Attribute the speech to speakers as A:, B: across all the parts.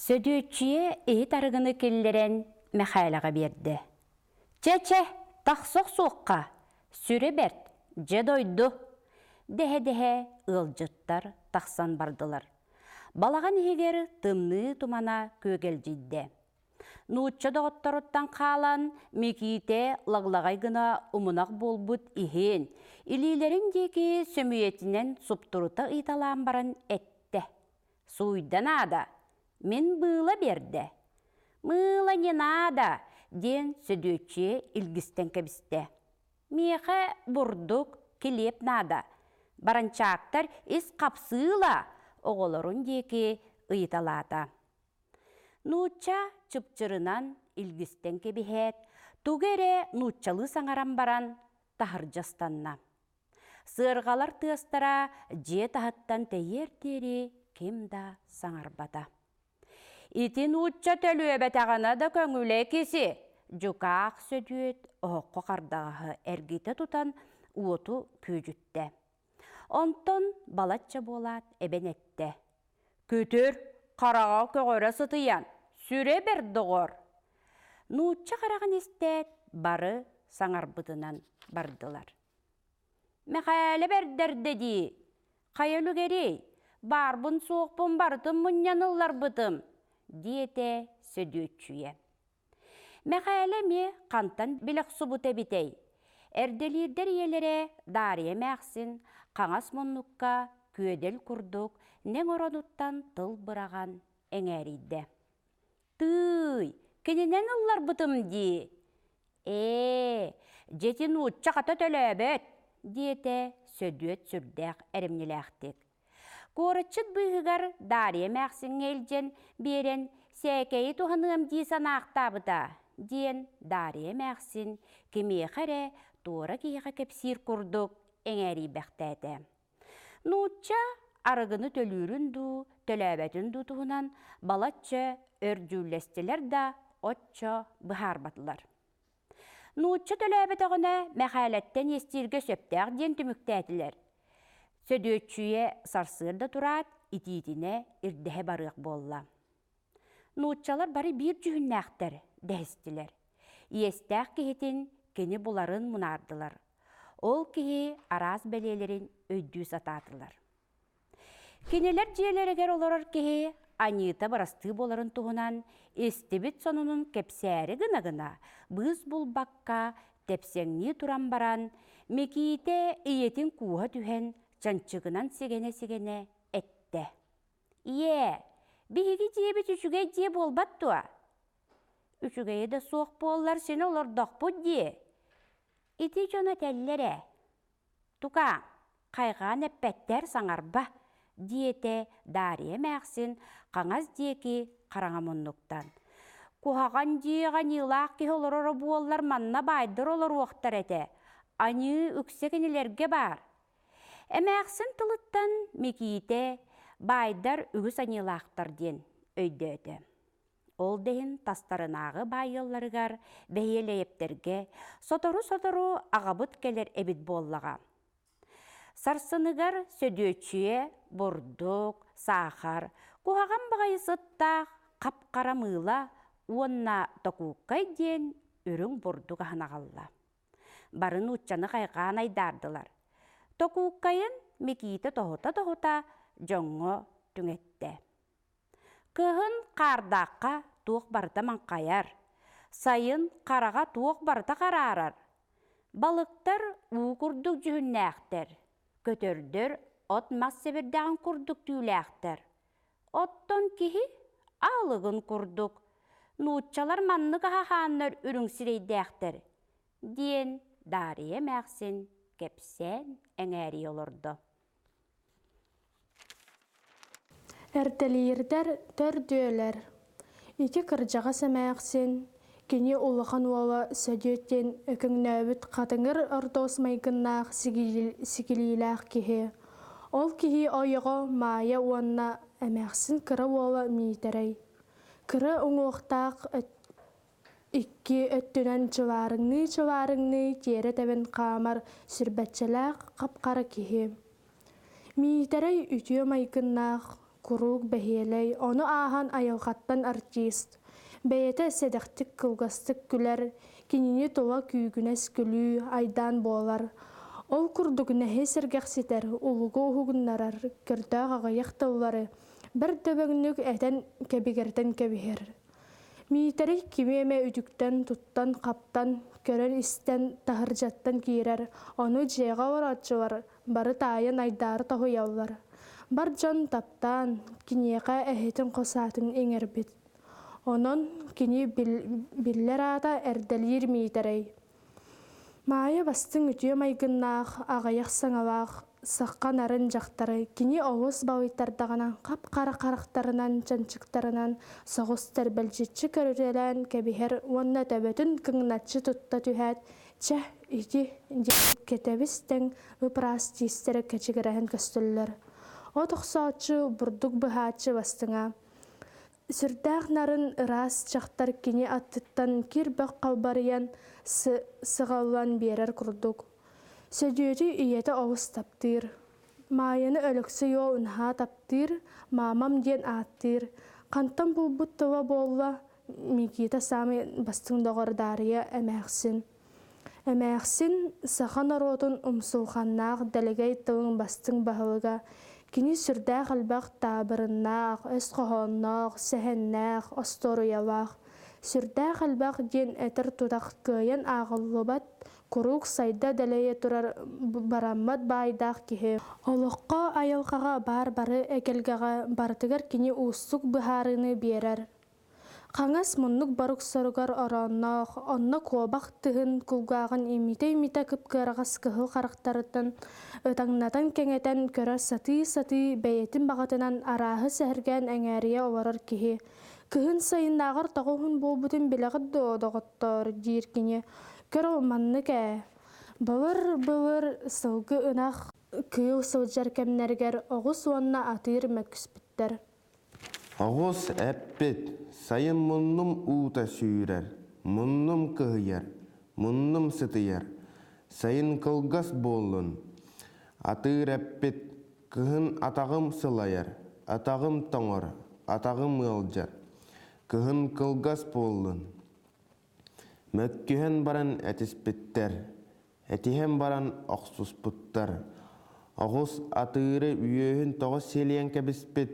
A: Сөдүөччүйэ иһит арыгыны киллэрэн Мэхээлэҕэ биэрдэ. «Чэ-чэ, тахса охсуохха, сүрэ бэрт, дьэ дойду!» дэһэ-дэһэ ыалдьыттар тахсан бардылар. Балаҕан иһигэр тымныы тумана күөгэлдьийдэ. Нуучча доҕотторуттан хаалан Микиитэ лаглаҕай гына умунах буолбут иһин, илиилэрин диэки сөмүйэтинэн суптурута ыйыталаан баран эттэ: «Сууйда наада, мин быыла биэрдэ». «Мыыла не надо» диэн Сөдүөччүйэ илгистэн кэбистэ. «Миэхэ бурдук, килиэп наада. Баранчаактар ис хапсыыла» оҕолорун диэки ыйыталаата. Нуучча чыпчырынан илгистэн кэбиһээт, тугу эрэ нууччалыы саҥаран баран таһырдьа ыстанна. Сыарҕалар тыастара дьиэ таһыттан тэйиэр диэри ким да саҥарбата. Ити нуучча төлүөбэтэҕинэ да көҥүлэ киси, дьукаах Сөдүөт оһоххо хардаҕаһы эргитэ тутан уоту күөдьүттэ. Онтон балачча буолаат эбэн эттэ: «Күтүр, хараҕа көҕөрө сытыйан, сүрэ бэрт доҕор!» Нуучча хараҕын истээт, бары саҥарбытынан бардылар. «Мэхээлэ бэрдэрдэ дии, хайа үлүгэрий, баарбын-суохпун барытын мунньан ылларбытым», диэтэ Сөдүөччүйэ. Мэхээлэ эмиэ хантан билэ охсубута эбитэй? Эрдэлиирдэр ийэлэрэ Даарыйа эмээхсин хаҥас муннукка күөдэл курдук нэҥ оронуттан тыл быраҕан эҥээрийдэ. «Тыый, кининэн ылларбытым дии!» «Ээ, дьэти нуучча хата төлөөбөт!» диэтэ Сөдүөт сүрдээх эрэмньилээхтик. Куораччыт быыһыгар Даарыйа эмээхсиҥҥэ илдьэн биэрэн сээкэйи туһаныам дии санаахтаабыта, диэн Даарыйа эмээхсин кимиэхэ эрэ туора киһиэхэ кэпсиир курдук эҥээрийбэхтээтэ. Нуучча арыгыны төлүүрүн дуу, төлөөбөтүн дуу туһунан балачча өр дьүүллэстилэр да, оччо быһаарбатылар. Нуучча төлөөбөтөҕүнэ Мэхээлэттэн иэстииргэ сөптөөх диэн түмүктээтилэр. Сөдүөччүйэ сарсыарда тураат, итиитинэ ирдэһэ барыах буолла. Нууччалар бары биир дьүһүннээхтэр дэһистилэр. Иэстээх киһитин кини буларын мунаардылар. Ол киһи араас бэлиэлэрин өйдүү сатаатылар. Кинилэр дьиэлэригэр олорор киһи аньыыта бырастыы буоларын туһунан истибит сонунун кэпсээри гына-гына, быыс булбакка тэпсэҥнии туран баран, Микиитэ ийэтин кууһа түһэн, чанчыгынан сигэнэ-сигэнэ эттэ: «Ийээ, биһиги дьиэбит үчүгэй дьиэ буолбат дуо? Үчүгэйэ да суох буоллар син олордохпут дии. Ити дьон этэллэр ээ, Тукаа, хайҕаан эппэттэр саҥарба, диэтэ Даарыйа эмээхсин хаҥас диэки хараҥа муннуктан. Куһаҕан дьиэҕэ аньыылаах киһи олороро буоллар манна баайдар олоруохтар этэ. Аньыы үксэ кинилэргэ баар. Эмээхсин тылыттан Микиитэ баайдар үгүс аньыылаахтар диэн өйдөөтө. Ол да иһин тастарынааҕы баай ыалларыгар бэһиэлэйэптэргэ сотору-сотору аҕабыт кэлэр эбит буоллаҕа. Сарсыныгар Сөдүөччүйэ бурдук, саахар, куһаҕан баҕайы сыттаах хап-хара мыыла уонна токууккай диэн үрүҥ бурдук аһын аҕалла. Бары нууччаны хайҕаан айдаардылар. Токууккайын Микиитэ тоһута-тоһута дьоҥҥо түҥэттэ. Кыһын хаардаахха туох барыта маҥхайар, сайын хараҕа туох барыта хараарар. Балыктар уу курдук дьүһүннээхтэр, көтөрдөр от-мас сэбирдэҕин курдук түүлээхтэр. Оттон киһи аалыгын курдук. Нууччалар маннык аһаһааннар үрүҥ сирэйдээхтэр, диэн Даарыйа эмээхсин кэпсээн эҥээрийэ олордо.
B: Эрдэлиирдэр төрдүөлэр. Ити кырдьаҕас эмээхсин, кини улахан уола Сөдүөт диэн өкөҥнөөбүт хатыҥыр ордоос майгыннаах сигилиилээх киһи. Ол киһи ойоҕо Маайа уонна эмээхсин кыра уола Миитэрэй. Кыра уҥуохтаах Икки өттүнэн чылаарыҥныы-чылаарыҥныы тиэрэ тэбэн хаамар сүрбэччэлээх хап-хара киһи. Миитэрэй үтүө майгыннаах, куруук бэһиэлэй, ону ааһан айылҕаттан артист. Бэйэтэ сэдэхтик кылгастык күлэр, кинини тула күүгүнэс күлүү, айдаан буолар. Ол курдук нэһи сэргэхситэр, улугу уһугуннарар көрдөөх аҕыйах тыллары бэрт дөбөҥнүк этэн кэбигэртэн кэбиһэр. Миитэрэй кими эмэ үтүктэн, туттан-хаптан, көрөн-истэн таһырдьаттан киирэр, ону дьиэҕэ олорооччулар бары таайан айдаары тоһуйаллар. Бар дьон таптаан, киниэхэ эһэтин хос аатын иҥэрбит. Онон кини биллэр аата Эрдэлиир Миитэрэй. Маайа бастыҥ үтүө майгыннаах, аҕыйах саҥалаах, сахха нарын дьахтары кини олус балыйтардаҕына хап-хара харахтарынан, чанчыктарынан соҕус тэрбэлдьиччи көрүтэлээн кэбиһэр уонна төбөтүн кыҥначчы тутта түһээт, «Чэ, ити» диэн кэтэбис тэҥ ып-ыраас тиистэрэ кэчигирэһэн көстөллөр. От охсооччу, бурдук быһааччы бастыҥа. Сүрдээх нарын, ыраас дьахтар кини аттыттан кир-бөх халбарыйан, сыҕаллан биэрэр курдук. Сөдүөтү ийэтэ олус таптыыр. Маайаны Өлөксөй уол наһаа таптыыр, маамам диэн ааттыыр. Хантан булбут тыла буолла, Микита саамай бастыҥ доҕор Даарыйа эмээхсин. Эмээхсин саха норуотун умсулҕаннаах дэлэгэй тылын бастыҥ баһылыга, кини сүрдээх элбэх таабырыннаах, өс хоһоонноох, сэһэннээх, остуоруйалаах. Сүрдээх элбэх диэн этэр тутах кыайан ааҕыллыбат, куруук сайда дэлэйэ турар бараммат баайдаах киһи. Олоххо, айылҕаҕа баар бары эгэлгэҕэ барытыгар кини уустук быһаарыыны биэрэр. Хаҥас муннук борук-соругар ороонноох, онно куобах тыһын кулгааҕын имитэ-имитэ кып-кыараҕас кыһыл харахтарыттан ытаҥнатан кэҥэтэн көрө сатыы-сатыы бэйэтин баҕатынан арааһы сэһэргээн эҥээрийэ олорор киһи «Кыһын сайыннааҕар тоҕо уһун буолбутун билэҕит дуо, доҕоттоор?» диир кини. «Көр ол маннык ээ. Былыр-былыр сылгы ынах кыыл сылдьар кэмнэригэр оҕус уонна атыыр мөккүспүттэр.
C: Оҕус эппит, сайын муннум уута сүүрэр, муннум кыһыйар, муннум сытыйар, сайын кылгас буоллун. Атыыр эппит, кыһын атаҕым сылайар, атаҕым тоҥор, атаҕым ыалдьар, кыһын кылгас буоллун. Мөккүһэн баран этиспиттэр, этиһэн баран охсуспуттар. Оҕус атыыры үөһүн тоҕо сиэлийэн кэбиспит,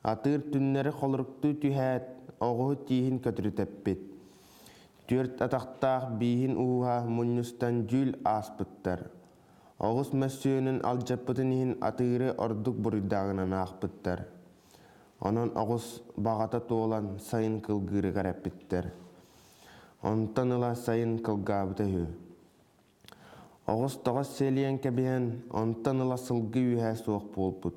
C: атыыр түннэри холоруктуу түһээт, оҕуһу тииһин көтүрүтэппит. Түөрт атахтаах бииһин ууһа мунньустан дьүүл ааспыттар. Оҕус мөссүөнүн алдьаппытын иһин атыыры ордук буруйдааҕынан аахпыттар. Онон оҕус баҕата туолан сайын кылгыырыгар эппиттэр. Онтон ыла сайын кылгаабыта үһү. Оҕус тоҕо сиэлийэн кэбиһэн, онтон ыла сылгы үөһэ суох буолбут.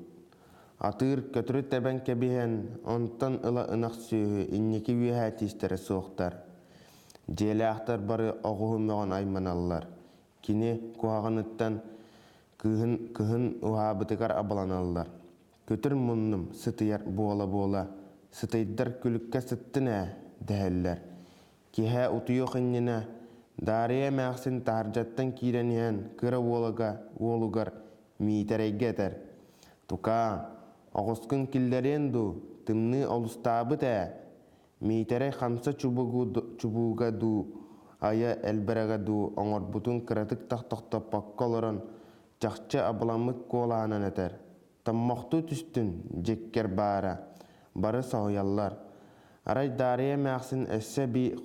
C: Атыыр көтөрү тэбэн кэбиһэн, онтон ыла ынах сүөһү инники үөһэ тиистэрэ суохтар. Дьиэлээхтэр бары оҕуһу мөҕөн айманаллар. Кини куһаҕаныттан кыыһын кыһын уһаабытыгар абыланаллар. Көтөр муннум сытыйар буола-буола, сытыйдар күлүккэ сыттын ээ, дэһэллэр. Киэһэ утуйуох иннинэ Даарыйа эмээхсин таһырдьаттан киирэн иһэн кыра уолага уолугар Миитэрэйгэ этэр: «Тукаа, оҕускун киллэриэн дуу, тымныы олустаабыт ээ». Миитэрэй хамса чубуга дуу, айа элбэрэгэ дуу оҥорбутун кыратык да тохтоппокко олорон, чахчы абыламмыт куолаһынан этэр: Томмохтуу түстүн, дьиккэр баара. Бары соһуйаллар. Арай Даарыйа эмээхсин өссө эбии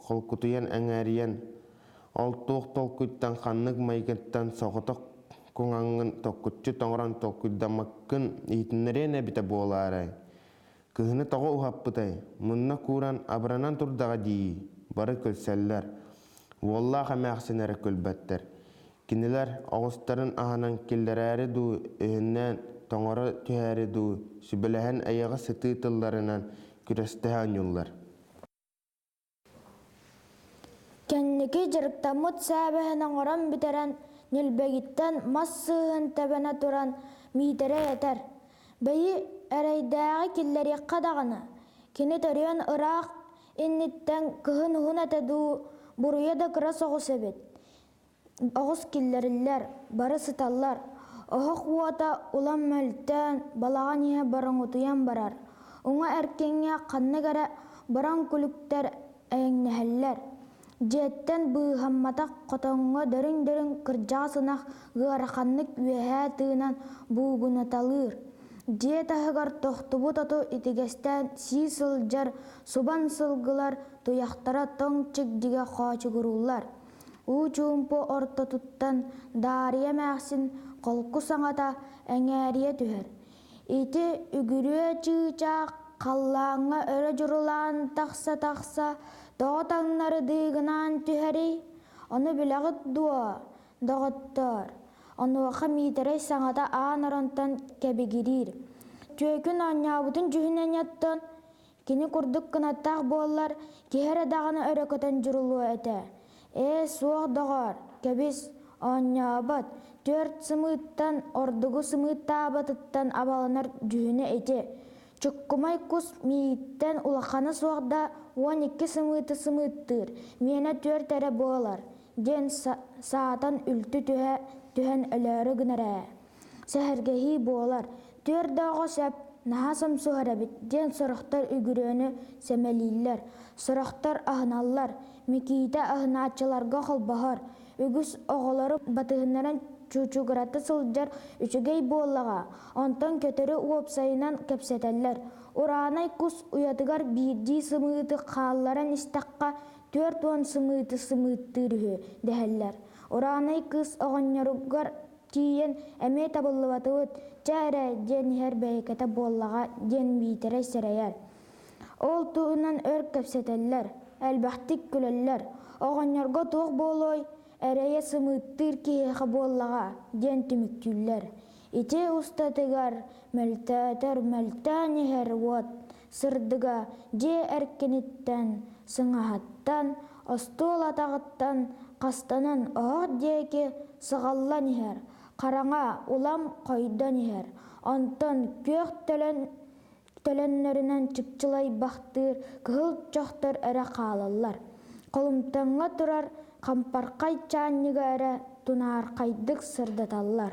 C: холкутуйан эҥээрийэн, ол туох толкуйтан ханнык майгыттан соҕотох куҥаҥҥын токкуччу тоҥорон толкуйдаммаккын иһитиннэриэн эбитэ буолаарай? Кыһыны тоҕо уһаппытай, мунна кууран абыранан турдаҕа дии, бары күлсэллэр. Уоллаах эмээхсин эрэ күлбэттэр. Кинилэр оҕустарын аһынан киллэрээри дуу, өһүннээн тоҥоро түһээри дуу, сүбэлэһэн эйэҕэ сытыы тылларынан күрэстэһэ оонньууллар.
D: Кэнники дьарыктаммыт сээбэһин оҥорон бүтэрэн, ньилбэгиттэн мас сыыһын тэбэнэ туран Миитэрэй этэр: «Бэйи, эрэйдээҕи киллэриэххэ даҕаны, кини төрүөн ыраах инниттэн кыһын уһун этэ дуу, буруйа да кыра соҕус эбит. Оҕус киллэриллэр, бары сыталлар. Оһох уота улам мөлтөөн, балаҕан иһэ бороҥутуйан барар. Уҥа эркиҥҥэ ханнык эрэ бороҥ күлүктэр эйэҥнэһэллэр. Дьиэттэн быыһамматах хотоҥҥо дөрүн-дөрүн кырдьаҕас ынах ыараханнык үөһээ тыынан буугунаталыыр. Дьиэ таһыгар тохтубут оту итигэстээн сии сылдьар субан сылгылар туйахтара тоҥ чигдигэ хоочугурууллар. Уу чуумпу ортотуттан Даарыйа эмээхсин холку саҥата эҥээрийэ түһэр. Ити үгүрүө чыычаах халлааҥҥа өрө дьурулаан тахса-тахса тоҕо таҥнары дыыгынаан түһэрий? Ону билэҕит дуо, доҕоттоор? Онуоха Миитэрэй саҥата аан оронтон кэбигириир. Түөкүн оонньообутун дьүһүнэ оттон кини курдук кынаттаах буоллар, киһи эрэ даҕаны өрө көтөн дьурулуо этэ. Ээ, суох доҕоор, кэбис, оонньообот, түөрт сымыыттан ордугу сымыыттаабатыттан абаланар дьүһүнэ ити. Чуккумай кус миигиттэн улахана суох да 12 сымыыты сымыыттыыр, миэнэ түөрт эрэ буолар, диэн саатан үлтү түһэ түһэн өлөөрү гынар ээ. Сэһэргэһии буолар, түөрт да оҕо сөп, наһаа сомсуһар эбит диэн сорохтор үгүрүөнү сэмэлииллэр, сорохтор аһыналлар, Микиитэ аһынааччыларга холбоһор, үгүс оҕолору батыһыннаран чуучугурата сылдьар үчүгэй буоллаҕа, онтон көтөрү уопсайынан кэпсэтэллэр. Ураанай кус уйатыгар биирдии сымыыты хаалларан истэххэ, 40 сымыыты сымыыттыыр үһү дэһэллэр. Ураанай кыыс оҕонньоругар тиийэн эмиэ табыллыбатыбыт, чэ эрэ диэн иһэр бэйэкэтэ буоллаҕа диэн Миитэрэй сэрэйэр. Ол туһунан өр кэпсэтэллэр, элбэхтик күлэллэр. Оҕонньорго туох буолуой, эрэйэ сымыыттыыр киһиэхэ буоллаҕа диэн түмүктүүллэр. Ити устатыгар мөлтөөтөр мөлтөөн иһэр уот сырдыга дьиэ эркиниттэн, сыҥаһаттан, остуол атаҕыттан хастанан оһох диэки сыҕаллан иһэр, хараҥа улам хойдон иһэр, онтон күөх төлөн төлөннөрүнэн чыпчылайбахтыыр кыһыл чохтор эрэ хаалаллар. Холумтаҥҥа турар хампархай чаанньыга эрэ тунаархайдык сырдаталлар.